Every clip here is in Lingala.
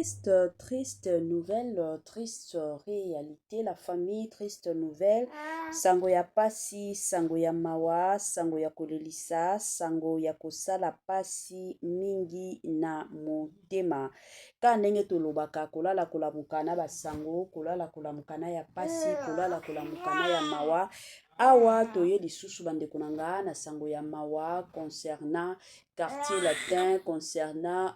Triste, triste nouvelle, triste réalité, la famille, triste nouvelle. Sango ya pasi, sango ya mawa, sango ya kolelisa, sango ya kosala pasi mingi na motema. Kaka ndenge tolobaka kolala kolamuka na basango, kolala kolamuka na ya pasi, kolala kolamuka na ya mawa. Awa toye lisusu bandeko na nga na sango ya mawa concernant Quartier Latin, concernant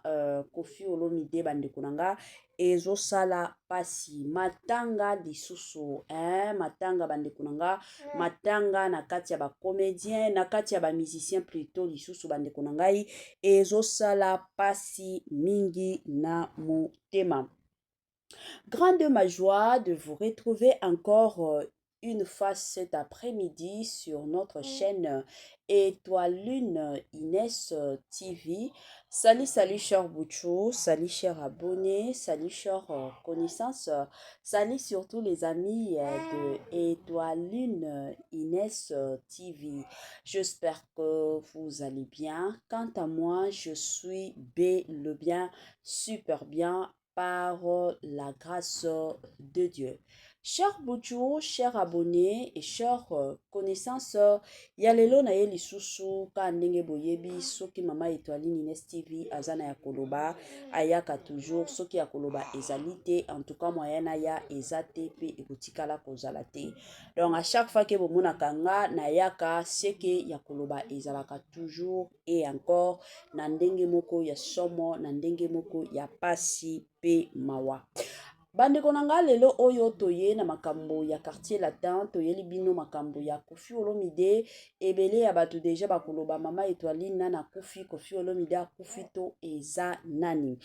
Koffi Olomide. Bandeko na nga, ezosala pasi, matanga lisusu, hein, matanga bandeko na nga, matanga na kati ya bacomédien, na kati ya bamusicien plutôt. Lisusu bandeko na ngai, ezosala pasi mingi na motema. Grande ma joie de vous retrouver encore une fois cet après-midi sur notre chaîne Étoile Lune Inès TV. Salut, salut cher Bouchou, salut cher abonné, salut cher connaissance, salut surtout les amis de Étoile Lune Inès TV. J'espère que vous allez bien. Quant à moi, je suis bel et bien, super bien par la grâce de Dieu. Cher Bouchou, cher abonné et cher connaissance, ya lelo na ye lisusu ka ndenge boyebi, soki mama Étoiline Ines TV aza na ya koloba, ayaka toujours. Soki ya koloba ezali te, en tout cas moyen na ya eza te mpe ekotikala kozala te. Donc à chaque fois ke bomonaka nga nayaka, seke ya koloba ezalaka toujours et encore na ndenge moko ya somo, na ndenge moko ya pasi mpe mawa. Bandeko na nga, lelo oyo toye na makambo ya Quartier Latin, toyeli bino makambo ya Koffi Olomide. Ebele ya bato deja bakoloba: "Mama Etoiline, nani akufi? Koffi Olomide akufi to eza nani?"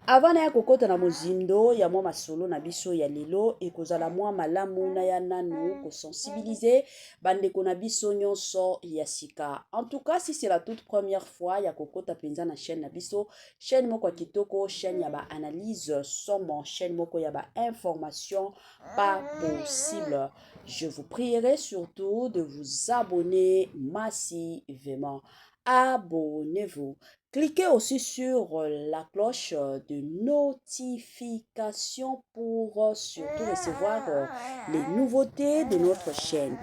Avant naya kokɔta na mozindo ya mwa masolo na biso ya lelo, ekozala mwa malamu na ya nanu kosensibiliser bandeko na biso nyonso ya sika. En tout cas, si c'est la toute première fois ya kokɔta mpenza na chaîne na biso, chaîne moko ya kitoko, chaîne ya baanalyse somo, chaîne moko ya bainformation pas possible, je vous prierai surtout de vous abonner massivement. Abonnez-vous. Cliquez aussi sur la cloche de notification pour surtout recevoir les nouveautés de notre chaîne.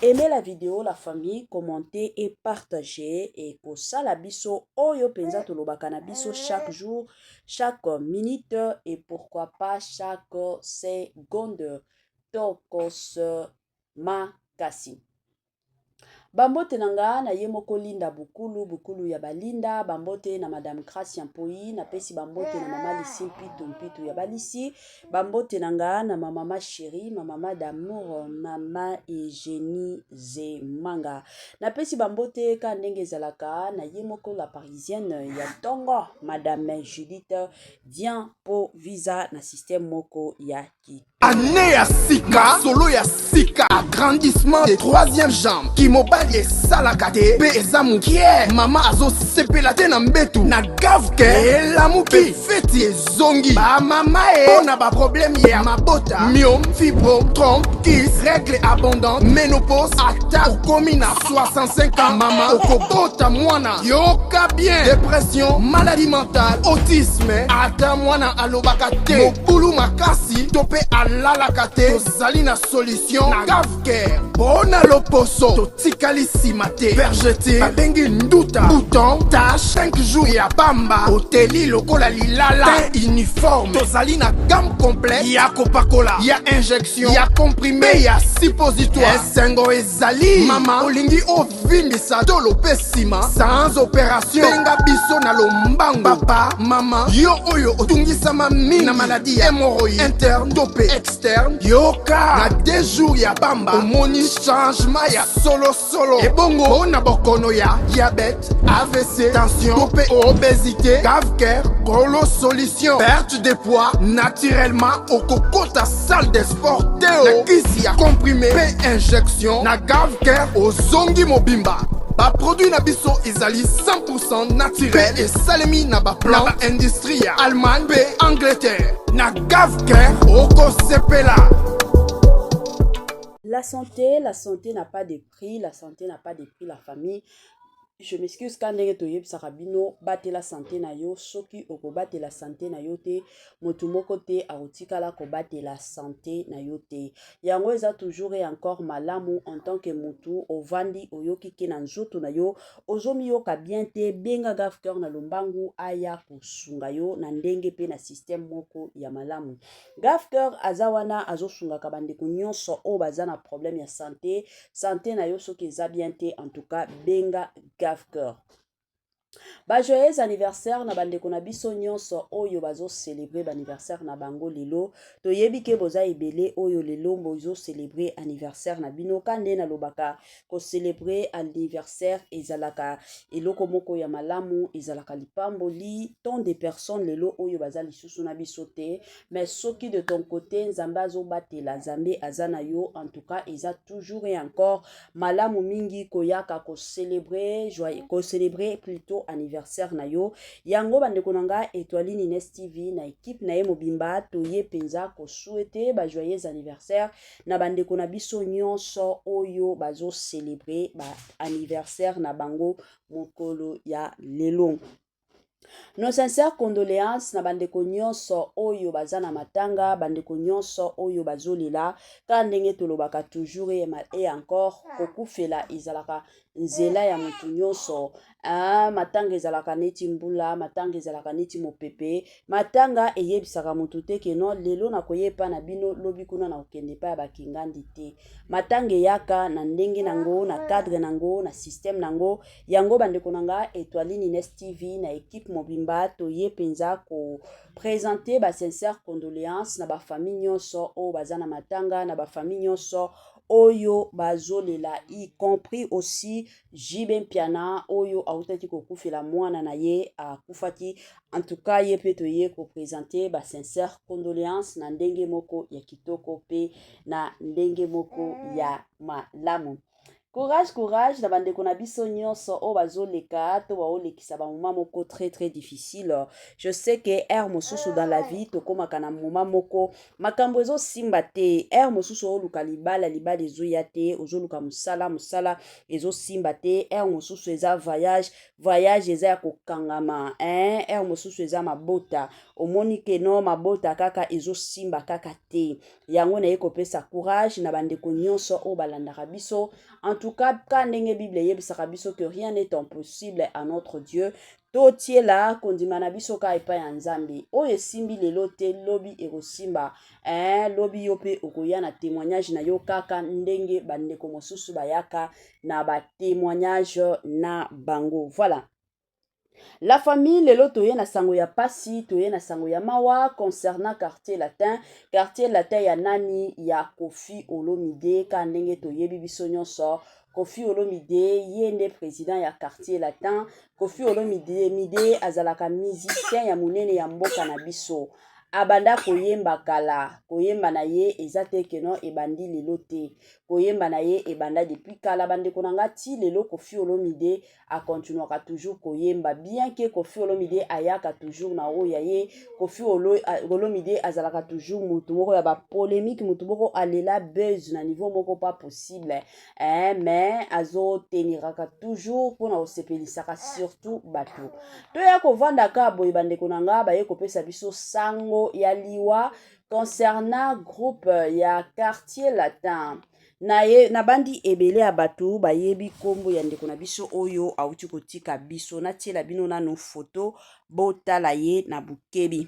Aimez la vidéo, la famille, commentez et partagez. Et kosala biso oyo penza tolobaka na biso chaque jour, chaque minute et pourquoi pas chaque seconde. Tokos makasi. Bambote na nga na ye moko Linda Bukulu, Bukulu ya balinda. Bambote na Madame Gracia Mpoi. Napesi bambote na mama Lisi Mpitu, Mpitu ya balisi. Bambote na nga na mamama chéri, ma mama d'amour, mama Eugénie Zemanga. Napesi bambote ka ndenge ezalaka na ye moko la Parisienne ya ntongo, Madame Judith Dian, po visa na système moko ya kitoko. Année ya sika, solo ya sika, agrandissement de troisième jambe, kimobali esalaka te mpe eza mokie, mama azosepela te na mbetu, na Gavke elamuki, feti ezongi bamama e mpo na baproblème ya mabota, myome, fibrome, trompe, kyste, règle abondante, ménopause. Ata okomi na 65 ans, mama, okobota mwana. Yoka bien: dépression, maladie mentale, autisme, ata mwana alobaka te, mobulu makasi to mpe alalaka te, tozali na solution na Gavcare. Mpo na loposo, totikali nsima te. Vergeture babengi nduta, bouton, tache, 5 jours ya pamba, oteli lokola lilala, teint uniforme. Tozali na gamme complète ya kopakola, ya injection, ya comprimé, ya suppositoire. Esengo ezali, mama, olingi ovimbisa tolo mpe nsima sans opération, benga biso na lombango. Papa, mama, yo oyo otungisama mingi na maladie ya hémorroïde interne to mpe externe, yoka, na 2 jours ya pamba omoni changement ya solosolo. Ebongo mpo na bokono ya diabète, AVC, tension to mpe obésité, Gavcare kolo solution. Perte de poids naturellement, okokota salle de sport te o na kisi ya comprimé mpe injection. Na Gavcare ozongi mobimba. Baproduit na biso ezali 100 naturel mpe esalemi na baplan na baindustrie ya Allemagne mpe Angleterre. Na Gavcare okosepela. La santé, la santé n'a pas de prix, la santé n'a pas de prix, la famille. Je m'excuse, ka ndenge toyebisaka bino, batela santé na yo. Soki okobatela santé na yo te, motu moko te akotikala kobatela santé na yo te. Yango eza toujours et encore malamu, en tant que motu ovandi, oyoki ke na nzoto na yo ozomiyoka bien te, benga Gaf Cœur na lombangu, aya kosunga yo na ndenge mpe na système moko ya malamu. Gaf Cœur aza wana, azosungaka bandeko nyonso oyo baza na problème ya santé. Santé na yo soki eza bien te, en tout cas benga Gaf Cœur. Bajoyeux anniversaire na bandeko na biso nyonso oyo bazocélébrer baanniversaire na bango lelo. Toyebi ke boza ebele oyo lelo bozocélébrer anniversaire na bino. Ka nde nalobaka, kocélébrer anniversaire ezalaka eloko moko ya malamu, ezalaka lipamboli. Tant de personnes lelo oyo baza lisusu na biso te, mais soki de ton côté Nzambe azobatela, Nzambe aza na yo, en tout cas eza toujours et encore malamu mingi koyaka kocélébrer, kocélébrer plutôt anniversaire na yo. Yango bandeko na nga, Étoile Nines TV na équipe na ye mobimba, toye mpenza kosouhaiter bajoyeux anniversaire na bandeko na biso nyonso oyo bazocélébrer baanniversaire na bango mokolo ya lelo. Nos sincères condoléances na bandeko nyonso oyo baza na matanga, bandeko nyonso oyo bazolela. Kaka ndenge tolobaka toujours et encore, kokufela ezalaka nzela ya motu nyonso. Ah, matanga ezalaka neti mbula, matanga ezalaka neti mopepe. Matanga eyebisaka motu te ke non, lelo nakoya epa na bino, lobi kuna nakokende epai ya bakingandi te. Matanga eyaka na ndenge nango, na cadre nango, na système nango. Yango bandeko na nga, Étoile Nines TV na équipe mobimba, toye mpenza koprésenter basincères condoléances na bafamille nyonso oyo baza na matanga, na bafamille nyonso oyo bazolela, y compris aussi JB Mpiana oyo autaki kokufela mwana na ye, akufaki. En tout cas ye mpe toye koprésenter basincères condoléances na ndenge moko ya kitoko mpe na ndenge moko ya malamu. Courage, courage na bandeko na biso nyonso oyo bazoleka to baolekisa bamoment moko très très difficile. Je sais que heure mosusu dans la vie tokomaka na moment moko makambo ezosimba te. Heure mosusu oluka libala, libala ezoya te. Ozoluka mosala, mosala ezosimba te. Heure mosusu eza voyage, voyage eza ya kokangama, hein? Heure mosusu eza mabota, omoni ke no, mabota kaka ezosimba kaka te. Yango naye kopesa courage na bandeko nyonso oyo balandaka biso. En tout cas, ka ndenge Bible eyebisaka biso que rien n'est impossible à notre Dieu, totiela kondima na biso kaka epai ya Nzambe. Oyo esimbi lelo te, lobi ekosimba, eh, lobi yo mpe okoya na témoignage na yo, kaka ndenge bandeko mosusu bayaka na batémoignage na bango. Voilà la famille, lelo toye na sango ya pasi, toye na sango ya mawa concernant Quartier Latin. Quartier Latin ya nani? Ya Koffi Olomide. Ka ndenge toyebi biso nyonso, Koffi Olomide ye nde président ya Quartier Latin. Koffi Olomide mide azalaka musicien ya monene ya mboka na biso. Abanda koyemba kala. Koyemba na ye eza te ke non, ebandi lelo te. Koyemba na ye ebanda depuis kala, bandeko na nga. Ti lelo Koffi Olomide akontinuaka toujours koyemba, bien ke Koffi Olomide ayaka toujours na oyo ya ye. Koffi Olomide azalaka toujours motu moko ya bapolémique, motu moko alela buzz na niveau moko pas possible, eh, mais azoteniraka toujours mpona kosepelisaka surtout bato. Toya kovandaka boye, bandeko na nga, baye kopesa biso sango ya liwa concernant groupe ya Quartier Latin. Na ye nabandi ebele ya bato bayebi nkombo ya ndeko na biso oyo awuti kotika biso. Natiela bino nano foto, botala ye na bokebi.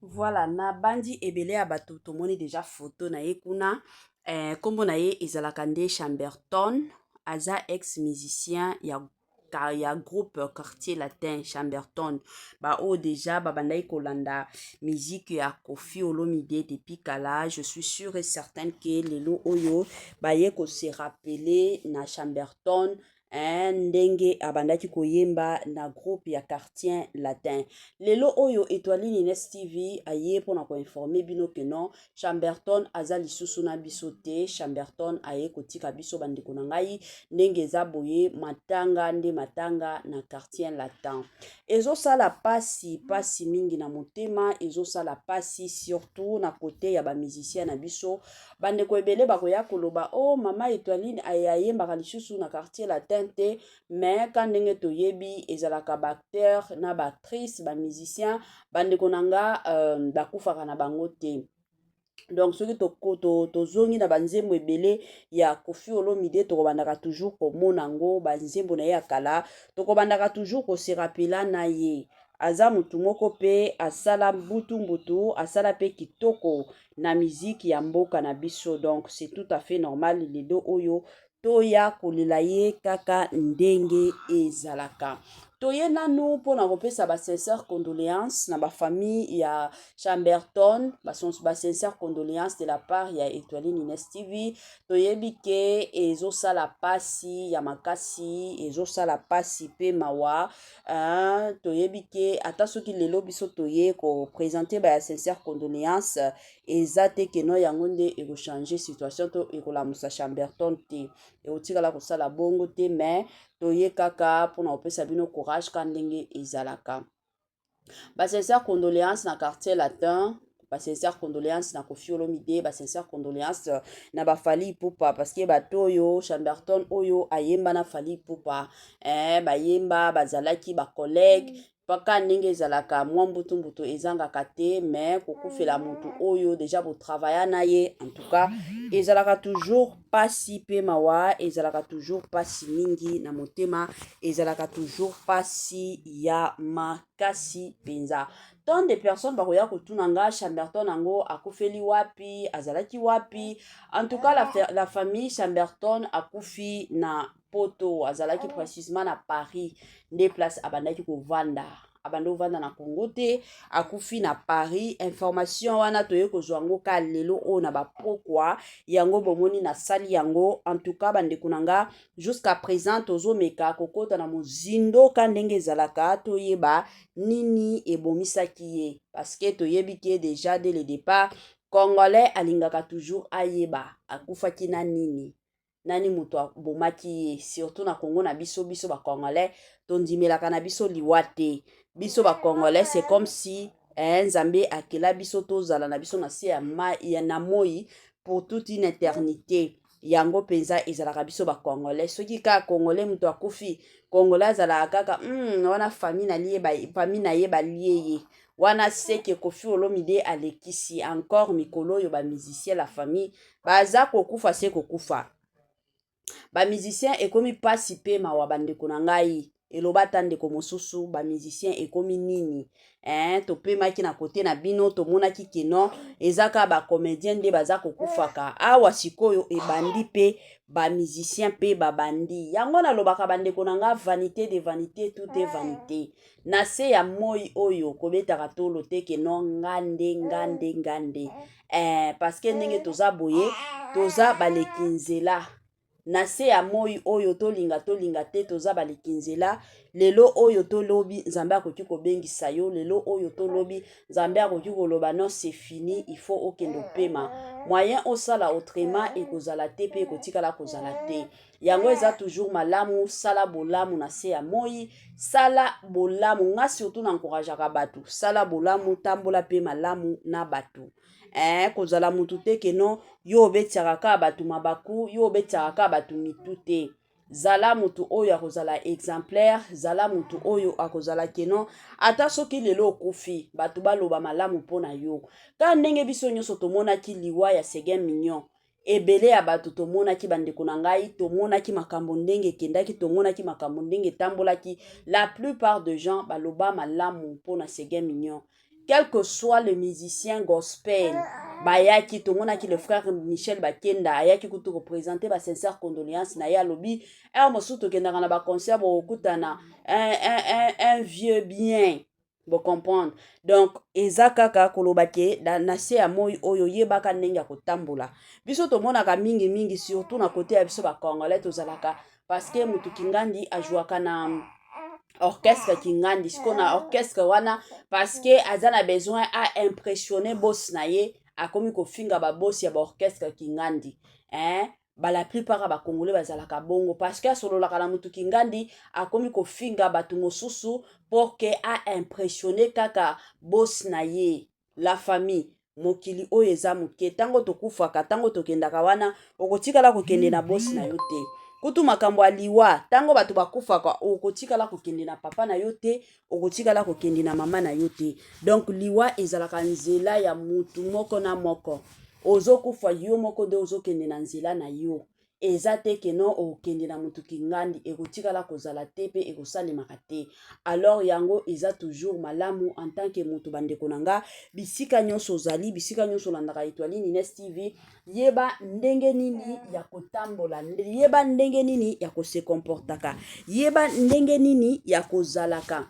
Voilà, nabandi ebele ya bato tomoni déjà foto na ye kuna. Nkombo na ye ezalaka nde Chamberton. Aza ex musicien ya groupe Quartier Latin. Chamberton, baoyo déjà babandaki kolanda musique ya Koffi Olomide depuis kala, je suis sûr et certaine ke lelo oyo baye kose rappeler na Chamberton, hein, ndenge abandaki koyemba na groupe ya Quartier Latin. Lelo oyo Étoile Nines TV aye mpona koinformer bino ke non, Chamberton aza lisusu na biso te. Chamberton aye kotika biso. Bandeko na ngai, ndenge eza boye, matanga nde matanga na Quartier Latin. Ezosala pasi, pasi mingi na motema, ezosala pasi surtout na côté ya bamusicien na biso. Bandeko ebele bakoya koloba: "O oh, mama Etoiline ayembaka lisusu na Quartier Latin." certain te, mais ka ndenge toyebi ezalaka baacteur na baactrice, bamusicien, bandeko na nga, bakufaka na bango te. Donc soki tozongi na banzembo ebele ya Koffi Olomide, tokobandaka toujours komona yango, banzembo na ye ya kala, tokobandaka toujours kose rappeler na ye. Aza motu moko mpe asala mbutu mbutu, asala mpe kitoko na miziki ya mboka na biso. Donc c'est tout à fait normal lelo oyo toya kolela ye kaka ndenge ezalaka. Toye nanu mpona kopesa basincère condoléance na bafamille ya Chamberton, basincère condoléance de la part ya Etoiline Ines TV. Toyebi ke ezosala pasi ya makasi, ezosala pasi mpe mawa. Toyebi ke ata soki lelo biso toye koprésenter baya sincère condoléance, eza te que non yango nde ekochange situation to ekolamusa Chamberton te, ekotikala kosala bongo te. Mais toye kaka mpona kopesa bino courage ka ndenge ezalaka. Basincère condoléance na Quartier Latin, basincère condoléance na Koffi Olomide, basincère condoléance na baFally Ipupa, parce que bato oyo, Chamberton oyo ayemba na Fally Ipupa, bayemba, bazalaki bacollègue. Mpaka ndenge ezalaka, mwa mbutu-mbutu ezangaka te, mais kokufela motu oyo déjà botravailla na ye, en tout cas ezalaka toujours pasi mpe mawa, ezalaka toujours pasi mingi na motema, ezalaka toujours pasi ya makasi mpenza. Tant de personnes bakoya kotuna nga: Chamberton yango akufeli wapi? Azalaki wapi? En tout cas, la famille, Chamberton akufi na Poto, azalaki précisément na Paris, nde place abandaki kovanda. Abandi kovanda na Congo te, akufi na Paris. Information wana toye kozwa yango ka lelo oyo na bapokwa yango bomoni nasali yango. En tout cas, bandeko na nga, jusqu'à présent tozomeka kokɔta na mozindo ka ndenge ezalaka, toyeba nini ebomisaki ye, parce que toyebi ke déjà dès le départ Congolais alingaka toujours ayeba akufaki na nini, nani moto abomaki ye. Surtout na Congo na biso, biso Bacongolais tondimelaka na biso liwa te. Biso Bacongolais, c'est comme si Nzambe akela biso tozala na biso na se ya, ya na moi pour toute une éternité. Yango mpenza ezalaka biso Bacongolais. Soki kaka Congolais moto akufi, Congolais azalaka kaka wana famille na ye, famille na ye balie ye wana. Seke Koffi Olomide alekisi encore mikolo oyo, bamusicien, la famille, baza kokufa se kokufa. Bamusicien ekomi mpasi mpe mawa. Bandeko na ngai, eloba ata ndeko mosusu, bamusicien ekomi nini? Topemaki na kote na bino, tomonaki que non, eza kaka bacomédien nde baza kokufaka awa. Sikoyo ebandi mpe bamusicien mpe babandi yango. Nalobaka, bandeko na nga, vanité de vanité, tout est vanité na se ya moi oyo. Kobetaka tolo te que non, nga nde, nga nde, nga nde, parce que ndenge toza boye, toza baleki nzela na se ya moi oyo. Tolinga, tolinga te, toza baleki nzela. Lelo oyo tolobi, Nzambe akoki kobengisa yo. Lelo oyo tolobi, Nzambe akoki koloba: non, c'est fini, il faut okende opema. Moyen osala autrement ekozala te mpe ekotikala kozala te. Yango eza toujours malamu, sala bolamu na se ya moi, sala bolamu. Nga surtout na encourageaka bato: sala bolamu, tambola mpe malamu na bato. Kozala mutu te que non, yo obetiaka kaka bato mabaku, yo obetiaka kaka bato mitu te. Zala motu oyo akozala exemplaire, zala motu oyo akozala que non, ata soki lelo okufi, bato baloba malamu mpo na yo. Kaka ndenge biso nyonso tomonaki liwa ya Seguin Mignon, ebele ya bato tomonaki, bandeko na ngai, tomonaki makambo ndenge ekendaki, tomonaki makambo ndenge etambolaki. La plupart de gens baloba malamu mpona Seguin Mignon, quel que soit le musicien gospel bayaki. Tomonaki le frère Michel Bakenda ayaki kutu koprésenter basincère condoléance na ye. Alobi heure mosusu tokendaka na baconcert, bokokutana un vieux bien, bocomprendre. Donc eza kaka koloba ke na se ya moi oyo, yebaka ndenge ya kotambola. Biso tomonaka mingimingi, surtout na kote ya biso Bacongolais, tozalaka parce que motu kingandi ajwaka na orchestre kingandi. Sikoyo na orchestre wana, parce que aza na besoin aimpressionne boss na ye, akomi kofinga babosi ya baorchestre kingandi, hein? Ba la plupart ya Bakongolais bazalaka bongo, parce que asololaka na motu kingandi, akomi kofinga bato mosusu pour que aimpressionne kaka boss na ye. La famille, mokili oyo eza moke. Ntango tokufaka, ntango tokendaka wana, okotikala kokende na boss na yo te. Kutu makambo ya liwa, ntango bato bakufaka, okotikala kokende na papa na yo te, okotikala kokende na mama na yo te. Donc liwa ezalaka nzela ya mutu moko na moko. Ozokufa yo moko nde ozokende na nzela na yo. Eza te que non okende na mutu kingandi, ekotikala kozala te mpe ekosalemaka te. Alors yango eza toujours malamu en tant que mutu, bandeko na nga, bisika nyonso ozali, bisika nyonso olandaka Etoile Nines TV, yeba ndenge nini ya kotambola, yeba ndenge nini ya kose comportaka, yeba ndenge nini ya kozalaka.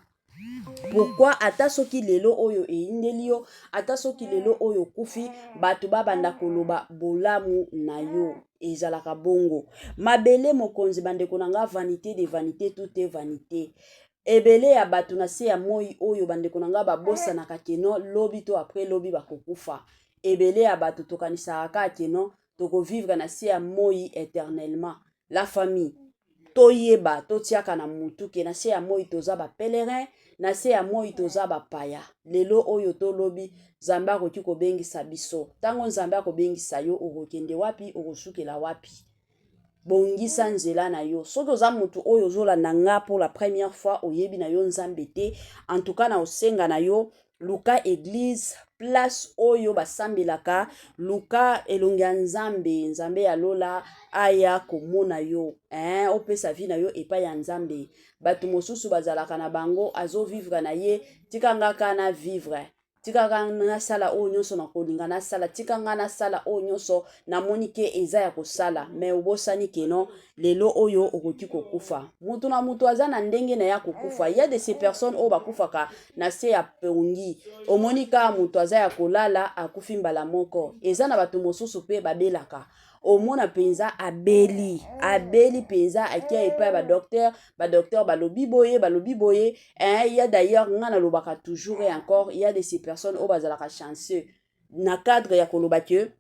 Pourquoi? Ata soki lelo oyo eyindeli yo, ata soki lelo oyo okufi, bato babanda koloba bolamu na yo. Ezalaka bongo. Mabele mokonzi, bandeko na nga, vanité de vanité, tout est vanité. Ebele ya bato na se ya moi oyo, bandeko na nga, babosanaka que non, lobi to après lobi bakokufa. Ebele ya bato tokanisaka kaka que non, tokovivre na se ya moi éternellement. La famille, toyeba, totiaka na mutu que na se ya moi toza bapèlerin, na se ya moi toza bapaya. Lelo oyo tolobi, Nzambe akoki kobengisa biso. Ntango Nzambe akobengisa yo, okokende wapi? Okosukela wapi? Bongisa nzela na yo. Soki oza motu oyo ozolanda nga pour la première fois, oyebi na yo Nzambe te, en tout cas na osenga na yo, luka église, place oyo basambelaka, luka elongi ya Nzambe. Nzambe ya lola aya komona yo, hein? Opesa vie na yo epai ya Nzambe. Bato mosusu bazalaka na bango, azovivre na ye: tika nga kaka na vivre, tika nga nasala oyo nyonso nakolinga nasala, tika nga nasala oyo nyonso namoni que eza ya kosala. Mais obosani que non, lelo oyo okoki kokufa. Mutu na mutu aza na ndenge na ya kokufa. Ya de ces personnes oyo bakufaka na se ya pongi, omoni kaka moto aza ya kolala, akufi mbala moko. Eza na bato mosusu mpe babelaka, omona mpenza abeli, abeli mpenza, akia epai ya badocteur, badocteur balobi boye, balobi boye, hein. Ya d'ailleurs, nga nalobaka toujours et encore, ya de ces personnes oyo bazalaka chanceux na cadre ya koloba que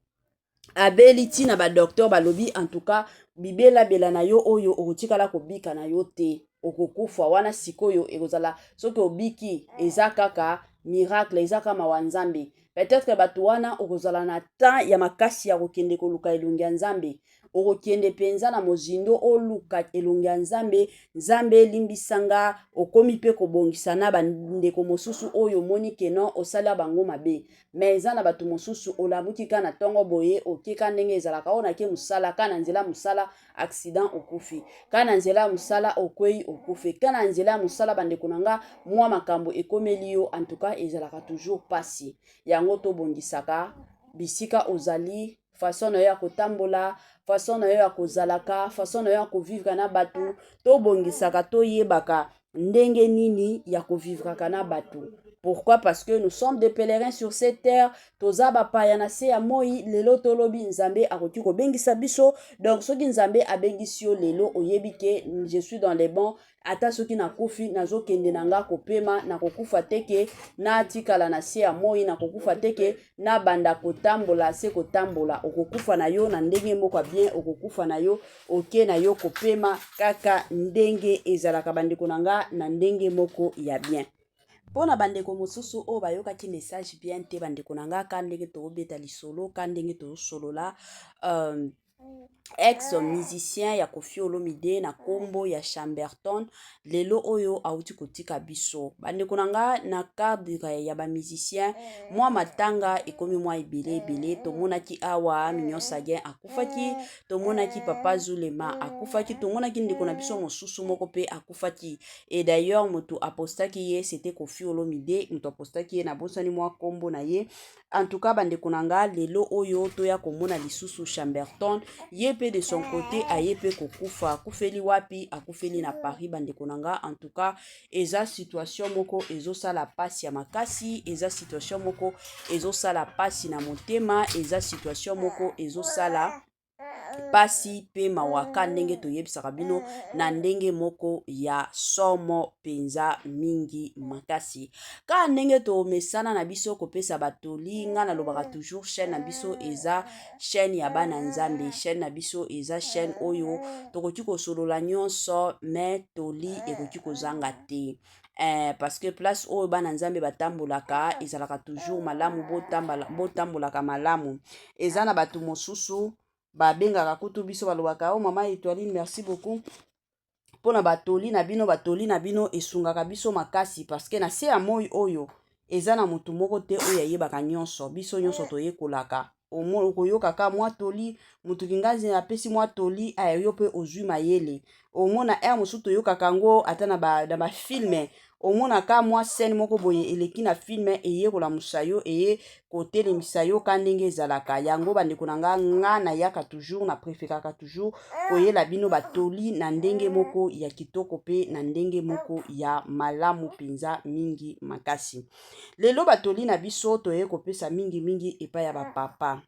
abeli ntina, badocteur balobi: en tout cas, bibelabela na yo oyo, okotikala kobika na yo te, okokufa. Wana sikoyo ekozala soki obiki, eza kaka miracle, eza kaka mawa Nzambe. Peut-être bato wana okozala na temps ya makasi ya kokende koluka elongi ya Nzambe, okokende mpenza na mozindo, oluka elongi ya Nzambe: Nzambe, elimbisanga. Okomi mpe kobongisa na bandeko mosusu oyo omoni que non, osala bango mabe. Mais eza na bato mosusu, olamuki ka na ntongo boye, okeka ndenge ezalaka oyo, nake mosala, ka na nzela mosala, accident, okufi. Ka na nzela ya mosala, okwei, okufi. Ka na nzela ya mosala, bandeko na nga, mwa makambo ekomeli yo. En tout cas, ezalaka toujours pasi. Yango tobongisaka bisika ozali, façon na yo ya kotambola, façon na yo ya kozalaka, façon na yo ya kovivre na bato. Tobongisaka, toyebaka ndenge nini ya kovivraka na bato. Pourquoi? Parce que nous sommes des pèlerins sur cette terre. Toza bapaya na se ya moi. Lelo tolobi, Nzambe akoki kobengisa biso. Donc soki Nzambe abengisi yo lelo, oyebi que je suis dans les bons. Ata soki nakufi, nazokende na nga kopema, nakokufa te que natikala na se ya moi, nakokufa te que nabanda kotambola se kotambola. Okokufa na yo na ndenge moko ya bien, okokufa na yo, oke na yo kopema kaka ndenge ezalaka, bandeko na nga, na ndenge moko ya bien. Mpona bandeko mosusu oyo bayokaki message bien te, bandeko na nga, ka ndenge tobeta lisolo, ka ndenge tozosolola, ex musicien ya Koffi Olomide na nkombo ya Chamberton, lelo oyo awuti kotika biso, bandeko na nga. Na cadre ya bamusicien, mwa matanga ekomi mwa ebele ebele. Tomonaki awa Mignon Saguin akufaki, tomonaki Papa Zulema akufaki, tomonaki ndeko na biso mosusu moko mpe akufaki. Et d'ailleurs, moto apostaki ye, c'était Koffi Olomide moto apostaki ye, nabosani mwa nkombo na ye. En tout cas, bandeko na nga, lelo oyo toya komona lisusu Chamberton, ye mpe de son côté aye mpe kokufa. Akufeli wapi? Akufeli na Paris, bandeko na nga. En tout cas, eza situation moko ezosala pasi ya makasi, eza situation moko ezosala pasi na motema, eza situation moko ezosala pasi mpe mawaka, ndenge toyebisaka bino na ndenge moko ya somo mpenza mingi makasi. Kaka ndenge tomesana na biso kopesa batoli, nga nalobaka toujours, chaîne na biso eza chaîne ya bana Nzambe. Chaîne na biso eza chaîne oyo tokoki kosolola nyonso, mais toli ekoki kozanga te, parce que place oyo bana Nzambe batambolaka ezalaka toujours malamu, botambolaka malamu. Eza na bato mosusu. Babengaka kutu biso, balobaka: "O mama Etoiline, merci beaucoup mpona batoli na bino. Batoli na bino esungaka biso makasi." Parce que na se ya moi oyo, eza na motu moko te oyo ayebaka nyonso. Biso nyonso toyekolaka. Okoyokaka mwa toli, motu kingazi apesi mwa toli aya, yo mpe ozwi mayele. Omona heure mosusu toyokaka yango ata na bafilm. Omonaka mwa scène moko boye eleki na film, eye kolamusa yo, eye kotelemisa yo ka ndenge ezalaka yango. Bandeko na nga, nga nayaka toujours, na préféraka toujours koyela bino batoli na ndenge moko ya kitoko mpe na ndenge moko ya malamu mpenza mingi makasi. Lelo batoli na biso toye kopesa mingimingi epai ya bapapa.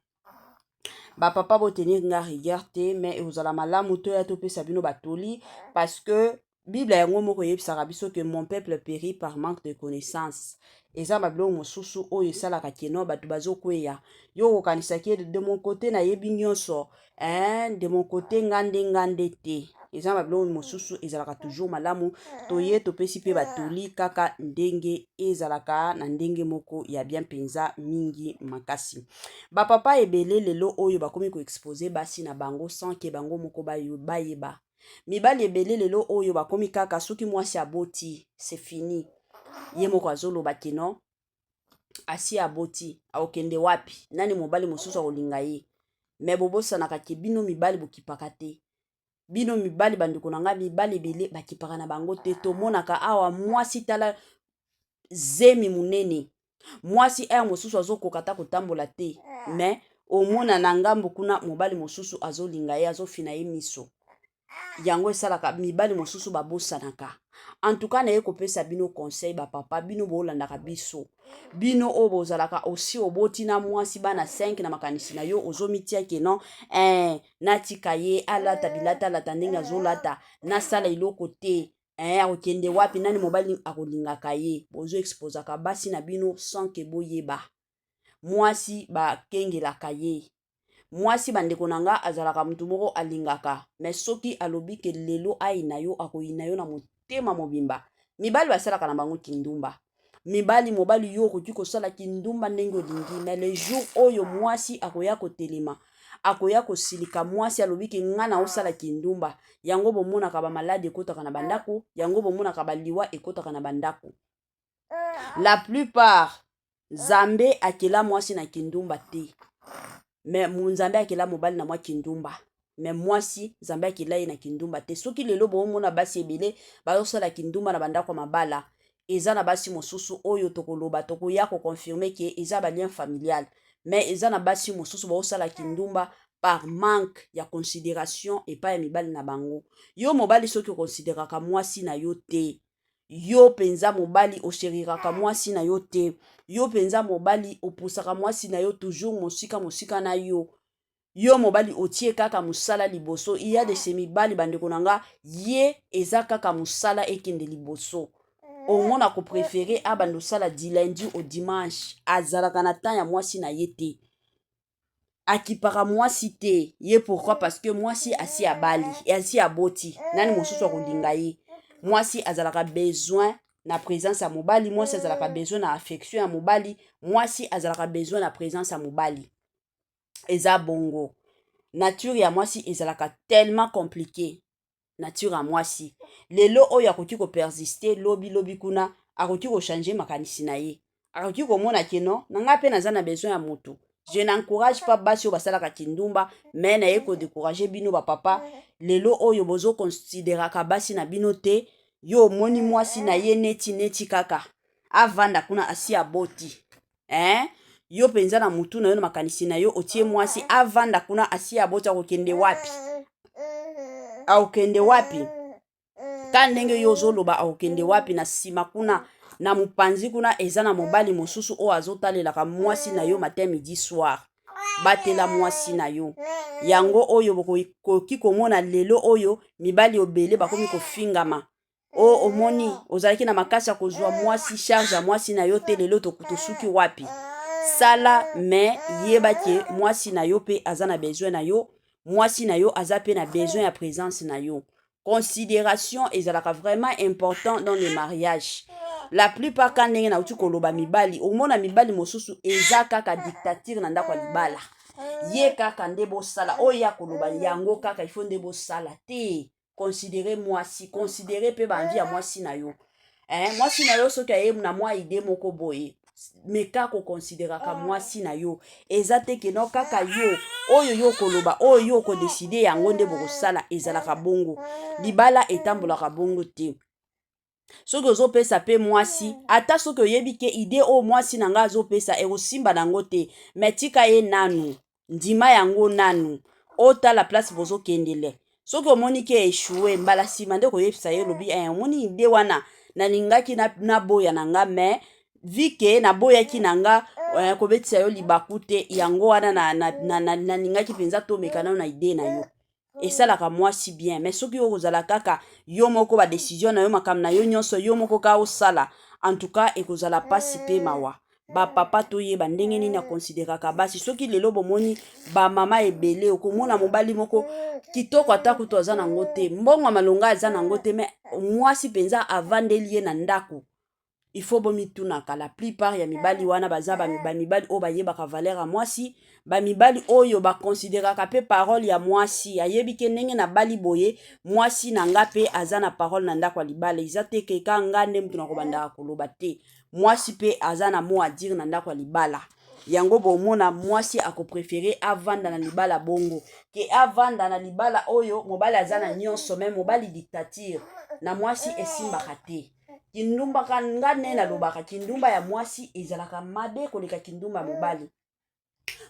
Bapapa, botenir nga rigueur te, mais ekozala malamu toya topesa bino batoli, parce que Bible yango moko eyebisaka biso que mon peuple périt par manque de connaissance. Eza babiloko mosusu oyo esalaka que non, bato bazokweya. Yo okokanisaki de mon côté nayebi nyonso, hein, de mon côté nga nde, nga nde te. Eza babiloko mosusu ezalaka toujours malamu toye topesi mpe batoli kaka ndenge ezalaka, na ndenge moko ya bien mpenza mingi makasi. Bapapa ebele lelo oyo bakomi koexposer basi na bango sans que bango moko bayeba. Mibali ebele lelo oyo bakomi kaka soki mwasi aboti, c'est fini. Ye moko azoloba que non, asi aboti, akokende wapi? Nani mobali mosusu akolinga ye? Mais bobosanaka que bino mibali bokipaka te. Bino mibali, bandeko na ngai, mibali ebele bakipaka na bango te. Tomonaka awa mwasi, tala zemi monene, mwasi heure mosusu azokoka ta kotambola te, mais omona na ngambo kuna mobali mosusu azolinga ye, azofina ye miso. Yango esalaka mibali mosusu babosanaka. En tout cas, naye kopesa bino conseil, bapapa, bino bolandaka biso, bino oyo bozalaka osi oboti na mwasi bana 5, na makanisi na yo ozomitia que non, natika ye alata bilata, alata ndenge azolata, nasala eloko te, akokende wapi? Nani mobali akolingaka ye? Bozoexposaka basi na bino sans que boyeba. Mwasi bakengelaka ye. Mwasi, bandeko na nga, azalaka motu moko alingaka, mais soki alobi que lelo ayina yo, akoyina yo na motema mobimba. Mibali basalaka na bango kindumba. Mibali, mobali, yo okoki kosala kindumba ndenge olingi, mais le jour oyo mwasi akoya kotelema, akoya kosilika. Mwasi alobi que nga na osala kindumba. Yango bomonaka bamaladi ekɔtaka na bandako, yango bomonaka baliwa ekɔtaka na bandako. La plupart, Nzambe akela mwasi na kindumba te, mais Nzambe akela mobali na mwa kindumba, mais mwasi, Nzambe akela ye na kindumba te. Soki lelo boomona basi ebele bazosala kindumba na bandako ya mabala, eza na basi mosusu oyo tokoloba, tokoya koconfirmer que eza balien familial, mais eza na basi mosusu baosala kindumba par manque ya considération epai ya mibali na bango. Yo mobali, soki okonsideraka mwasi na yo te, yo mpenza mobali osheriraka mwasi na yo te, yo mpenza mobali opusaka mwasi na yo toujours mosika mosika na yo, yo mobali otie kaka mosala liboso. Iya de se mibali, bandeko na nga, ye eza kaka mosala ekende liboso. Omona kopréférer abanda osala du lundi au dimanche, azalaka na temps ya mwasi na ye te, akipaka mwasi te ye. Pourquoi? Parce que mwasi asi abali, asi aboti, nani mosusu akolinga ye? Mwasi azalaka besoin na présence ya mobali, mwasi azalaka besoin na affection ya mobali, mwasi azalaka besoin na présence ya mobali. Eza bongo. Nature ya mwasi ezalaka tellement compliqué. Nature ya mwasi lelo oyo akoki kopersister, lobi lobi kuna akoki kochanger makanisi na ye, akoki komona que non, na ngai mpe naza na besoin ya motu. Je n'encourage pas basi oyo basalaka kindumba, mais naye kodécourager bino bapapa lelo oyo bozokonsideraka basi na bino te. Yo omoni mwasi na ye neti neti kaka avanda kuna, asi aboti, eh? Yo mpenza na mutu na yo, na makanisi na yo, otie mwasi avanda kuna, asi aboti, akokende wapi? Akokende wapi? Ka ndenge yo ozoloba, akokende wapi? Na nsima kuna, na mopanzi kuna, eza na mobali mosusu oyo azotalelaka mwasi na yo matin, midi, soir. Batela mwasi na yo. Yango oyo bokoki komona lelo oyo mibali obele bakomi kofingama: "O omoni, ozalaki na makasi ya kozwa mwasi, charge ya mwasi na yo te, lelo tosuki wapi?" Sala, mais yeba que mwasi na yo mpe aza na besoin na yo, mwasi na yo aza mpe na besoin ya présence na yo. Considération ezalaka vraiment important dans le mariage. La plupart, ka ndenge nauti koloba, mibali, omona mibali mosusu eza kaka dictature na ndako ya libala. Ye kaka nde bosala oyo ye akoloba yango kaka ifo nde bosala te. Considere mwasi, considere mpe baenvie ya mwasi na yo. Eh, mwasi na yo soki aye na mwa idee moko boye, meka kokonsideraka mwasi na yo. Eza te keno kaka yo oyo yo okoloba, oyo yo okodeside yango nde bokosala. Ezalaka bongo, libala etambolaka bongo te. Soki ozopesa mpe mwasi, ata soki oyebi ke idee oyo mwasi na ngai azopesa ekosimba nango te, me tika ye nanu, ndima yango nanu, otala place bozokendele. Soki omoni ke echoue, mbala nsima nde koyebisa ye, olobi eh, omoni idee wana nalingaki naboya na nga, me vi ke naboyaki na nga kobetisa yo libaku te, yango wana nalingaki mpenza tomeka nano na idee na yo. Esalaka mwasi bien. Mais soki yo kozala kaka yo moko, badecision na yo, makambo na yo nyonso yo moko ka osala, en tout cas ekozala mpasi mpe mawa. Bapapa, toyeba ndenge nini akonsideraka basi. Soki lelo bomoni bamama ebele, okomona mobali moko kitoko, ata kutu aza nango te mbongo ya malonga, aza nango te, me mwasi mpenza avandeli ye na ndako. Il faut bomitunaka, la plupart ya mibali wana baza bamibali oyo bayebaka valeur ya mwasi, bamibali oyo bakonsideraka mpe parole ya mwasi. Ayebi ke ndenge nabali boye, mwasi na nga mpe aza na parole na ndako ya libala. Eza te ke ka nga nde mutu nakobandaka koloba te, mwasi mpe aza na mot à dire na ndako ya libala. Yango bomona mwasi akoprefere avanda na libala bongo ke avanda na libala oyo mobali aza na nyonso, me mobali dictature na mwasi, esimbaka te. Kindumba ka nga nde nalobaka, kindumba ya mwasi ezalaka mabe koleka kindumba ya mobali.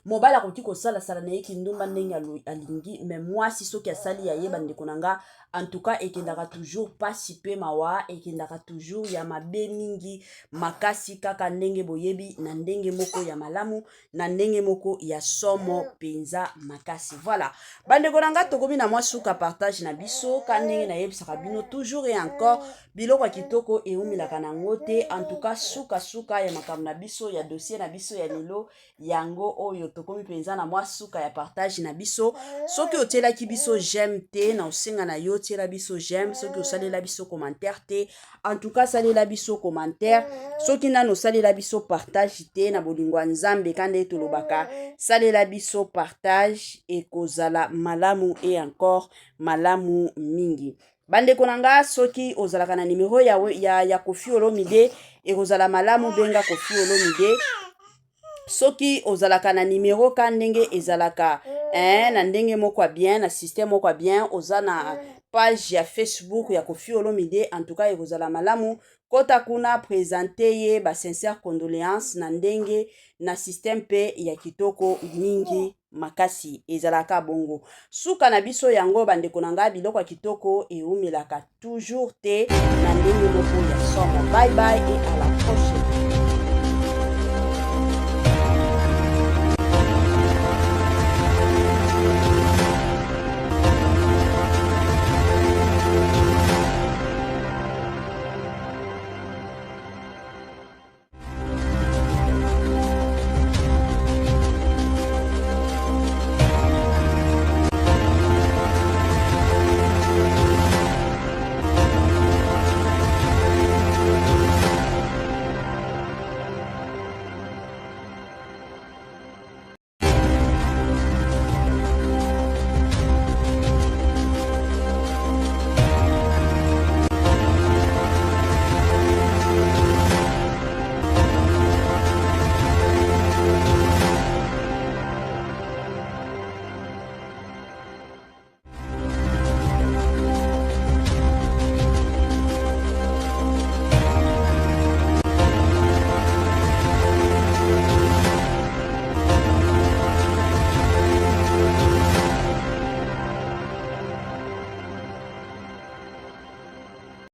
Mobali akoki kosalasala na ye kindumba ndenge alingi, me mwasi soki asali ya ye, bandeko na nga, en tout cas ekendaka toujours pasi mpe mawa, ekendaka toujours ya mabe mingi makasi, kaka ndenge boyebi, na ndenge moko ya malamu, na ndenge moko ya somo mpenza makasi. Voilà, bandeko na nga, tokomi na mwa suka partage na biso. Ka ndenge nayebisaka bino toujours et encore, biloko ya kitoko eumelaka nango te. En tout cas, sukasuka ya makambo na biso, ya dossier na biso ya lelo, yango oyo. Tokomi mpenza na mwa suka ya partage na biso. Soki otielaki biso j'aime te, na osenga na yo tiela biso j'aime. Soki osalela biso commentaire te, en tout cas salela biso commentaire. Soki nano osalela biso partage te, na bolingo ya Nzambe, ka nde tolobaka, salela biso partage, ekozala malamu et encore malamu mingi. Bandeko na nga, soki ozalaka na nimero ya Kofi Olomide, ekozala malamu benga Kofi Olomide. Soki ozalaka na nimero, ka ndenge ezalaka, na ndenge moko ya bien, na système moko ya bien, oza na page ya Facebook ya Kofi Olomide, en tout cas ekozala malamu kota kuna, présente ye basincère condoléance na ndenge na système mpe ya kitoko mingi makasi. Ezalaka bongo. Suka na biso yango, bandeko na ngai, biloko ya kitoko eumelaka toujours te na ndenge moko ya somo. Bye bye et à la prochaine.